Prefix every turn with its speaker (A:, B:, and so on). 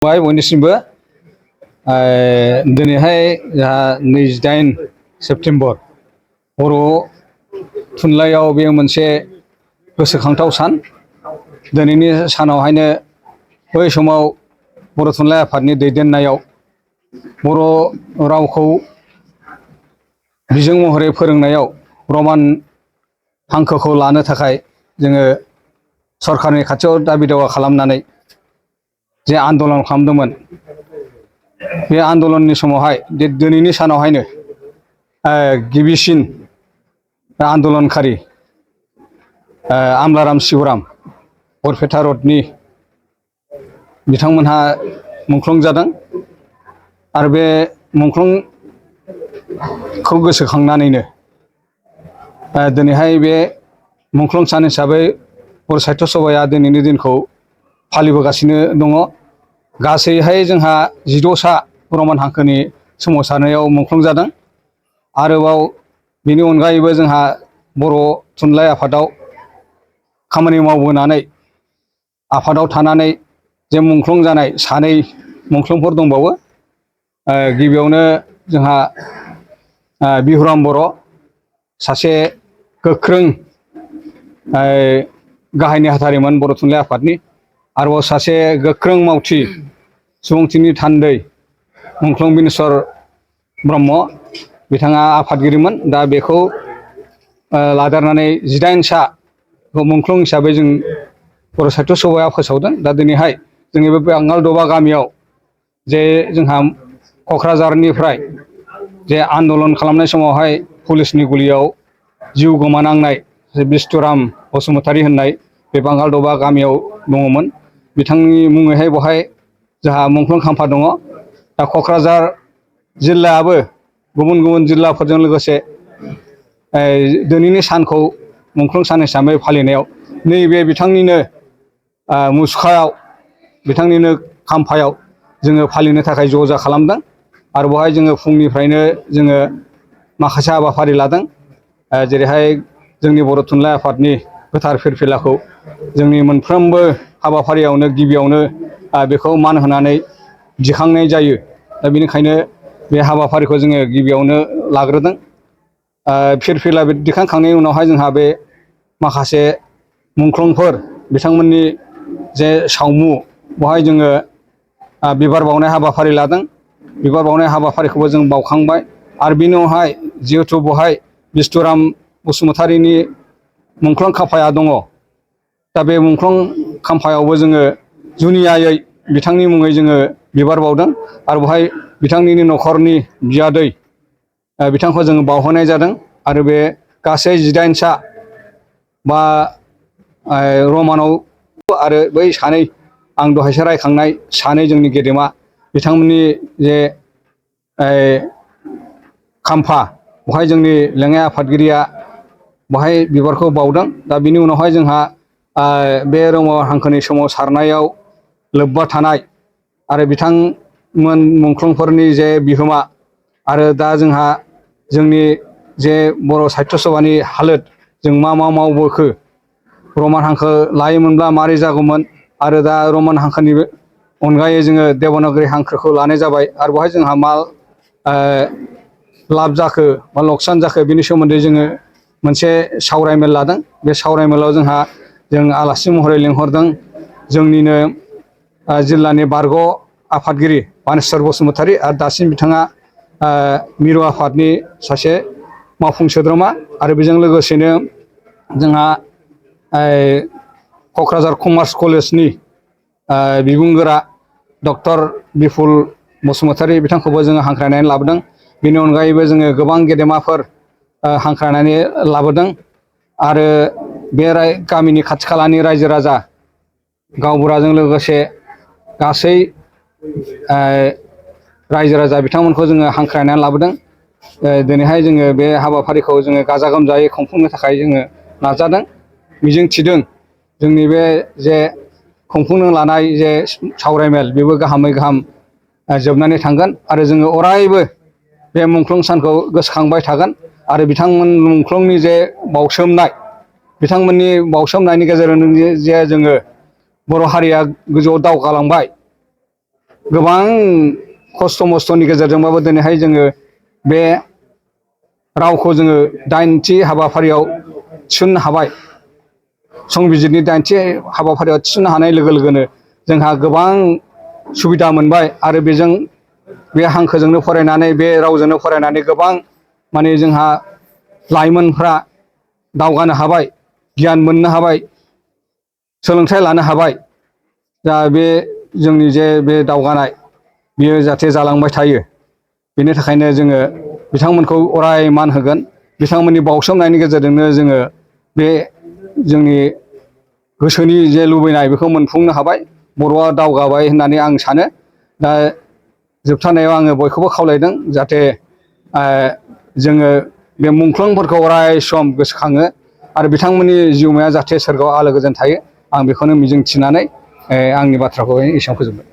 A: बयनिसिमबो दिनैहाय जोंहा 28 सेप्तेम्बर बर' थुनलाइयाव बेयो मोनसे गोसोखांथाव सान। दिनैनि सानावहायनो बै समाव बर' थुनलाइ आफादनि दैदेननायाव बर' रावखौ बिजों महरै फोरोंनायाव रमान हांखोखौ लानो थाखाय जोङो सरकारनि खाथियाव दाबि दावा खालामनानै जे आन्दलन खालामदोंमोन। बे आन्दलननि समावहाय दिनैनि सानावहायनो गिबिसिन आन्दलनखारि आमलाराम शिवराम बरपेटा रडनि बिथांमोनहा मुंख्लं जादों आरो बे मुंख्लंखौ गोसोखांनानैनो दिनैहाय बे मुंख्लं सान हिसाबै बर' साहित्य सभाया दिनैनि दिनखौ फालिबोगासिनो दङ। गासैहाय जोंहा 16सा रमान हांखोनि सोमावसारनायाव मुंख्लं जादों। आरोबाव बेनि अनगायैबो जोंहा बर' थुनलाइ आफादाव खामानि मावबोनानै आफादाव थानानै जे मुंख्लं जानाय सानै मुंख्लंफोर दंबावो। गिबियावनो जोंहा बिहुराम बर' सासे गोख्रों गाहाय नेहाथारिमोन बर' थुनलाइ आफादनि। आरोबाव सासे गोख्रों मावथि सुबुंथिनि थान्दै मुंख्लं बिनेस्वर ब्रह्म, बिथाङा आफादगिरिमोन। दा बेखौ लादेरनानै 18सा मुंख्लं हिसाबै जों बर' साहित्य सभाया फोसावदों। दा दिनैहाय जोंनि बे बाङाल दबा गामियाव जे जोंहा क'क्राझारनिफ्राय जे आन्दलन खालामनाय समावहाय पुलिसनि गुलियाव जिउ गोमानांनाय बिष्टुराम बसुमतारी होननाय बे बाङाल दबा गामियाव दङमोन। बिथांनि मुङैहाय बेवहाय जोंहा मुंख्लं खाम्फा दङ। दा क'क्राझार जिल्लायाबो गुबुन गुबुन जिल्लाफोरजों लोगोसे दिनैनि सानखौ मुंख्लं सान हिसाबै फालिनायाव नैबे बिथांनिनो मुसुखायाव बिथांनिनो खाम्फायाव जोङो फालिनो थाखाय ज'जा खालामदों। आरो बेवहाय जोङो फुंनिफ्रायनो जोङो माखासे हाबाफारि लादों। जेरैहाय जोंनि बर' थुनलाइ आफादनि गोथार फिरफिलाखौ जोंनि मोनफ्रोमबो हाबाफारियावनो गिबियावनो बेखौ मान होनानै दिखांनाय जायो। दा बेनिखायनो बे हाबाफारिखौ जोङो गिबियावनो लाग्रोदों। फिरफिला दिखांखांनायनि उनावहाय जोंहा बे माखासे मुंख्लंफोर बिथांमोननि जे सावमु बेवहाय जोङो बिबार बावनाय हाबाफारि लादों। बिबार बावनाय हाबाफारिखौबो जों बावखांबाय। आरो बिनि उनावहाय जिहेथु बेवहाय बिष्टुराम बसुमतारीनि मुंख्लं खाम्फाया दङ। दा बे मुंख्लं खाम्फायावबो जोङो जुनियायै बिथांनि मुङै जोङो बिबार बावदों। आरो बेवहाय बिथांनिनो न'खरनि बियादै बिथांखौ जोङो बावहोनाय जादों। आरो बे गासै 18सा बा रमानाव आरो बै सानै आं दहायसो रायखांनाय सानै जोंनि गेदेमा बिथांमोननि जे खाम्फा बेवहाय जोंनि लेङाइ आफादगिरिया बेवहाय बिबारखौ बावदों। दा बिनि उनावहाय जोंहा बे रमान हांखोनि सोमावसारनायाव लोब्बा थानाय आरो बिथांमोन मुंख्लंफोरनि जे बिहोमा आरो दा जोंहा जोंनि जे बर' साहित्य सभानि हालोद जों मा मा मावबोखो, रमान हांखो लायोमोनब्ला मारै जागौमोन, आरो दा रमान हांखोनि अनगायै जोङो देबनागरि हांखोखौ लानाय जाबाय। आरो बेवहाय जोंहा मा लाब जाखो बा लकसान जाखो बेनि सोमोन्दै जोङो मोनसे सावरायमेल लादों। बे सावरायमेलाव जों आलासि महरै लिंहरदों जोंनिनो जिल्लानि बारग' आफादगिरि बानेस्वर बसुमतारी। आरो दासिम बिथाङा मिरु आफादनि सासे मावफुं सोद्रोमा। आरो बेजों लोगोसेनो जोंहा क'क्राझार कमार्स कलेजनि बिबुंगोरा डक्टर बिपुल बसुमतारी बिथांखौबो जोङो हांख्रायनानै लाबोदों। बेनि अनगायैबो जोङो गोबां गेदेमाफोर हांख्रायनानै लाबोदों। आरो बे गामिनि खाथि खालानि रायजो राजा गावबुराजों लोगोसे गासै रायजो राजा बिथांमोनखौ जोङो हांख्रायनानै लाबोदों। दिनैहाय जोङो बे हाबाफारिखौ जोङो गाजा गोमजायै खुंफुंनो थाखाय जोङो नाजादों। मिजिं थिदों जोंनि बे जे खुंफुंनो लानाय जे सावरायमेल बेबो गाहामै गाहाम जोबनानै थांगोन। आरो जोङो अरायबो बे मुंख्लं सानखौ गोसोखांबाय थागोन। आरो बिथांमोन मुंख्लंनि जे बावसोमनाय, बिथांमोननि बावसोमनायनि गेजेरजों जे जोङो बर' हारिया गोजौआव दावगालांबाय, गोबां खस्थ' मस्थ'नि गेजेरजोंबाबो दिनैहाय जोङो बे रावखौ जोङो 8थि हाबाफारियाव थिसननो हाबाय। संबिजितनि 8थि हाबाफारियाव थिसननो हानाय लोगो लोगोनो जोंहा गोबां सुबिदा मोनबाय आरो बेजों बे हांखोजोंनो फरायनानै बे रावजोंनो फरायनानै गोबां माने जोंहा लाइमोनफ्रा दावगानो हाबाय, गियान मोननो हाबाय, सोलोंथाइ लानो हाबाय। दा बे जोंनि जे बे दावगानाय बियो जाहाथे जालांबाय थायो। बेनि थाखायनो जोङो बिथांमोनखौ अराय मान होगोन। बिथांमोननि बावसोमनायनि गेजेरजोंनो जोङो बे जोंनि गोसोनि जे लुबैनाय बेखौ मोनफुंनो हाबाय। बर'आ दावगाबाय होननानै आं सानो। दा जोबथारनायाव आङो बयखौबो खावलायदों जाहाथे जोङो बे मुंख्लंफोरखौ अराय सम गोसोखाङो आरो बिथांमोननि जिउमाया जाहाथे सोरगोआव आलो गोजोन थायो। आं बेखौनो मिजिं थिनानै आंनि बाथ्राखौ एसेयावनो फोजोबबाय।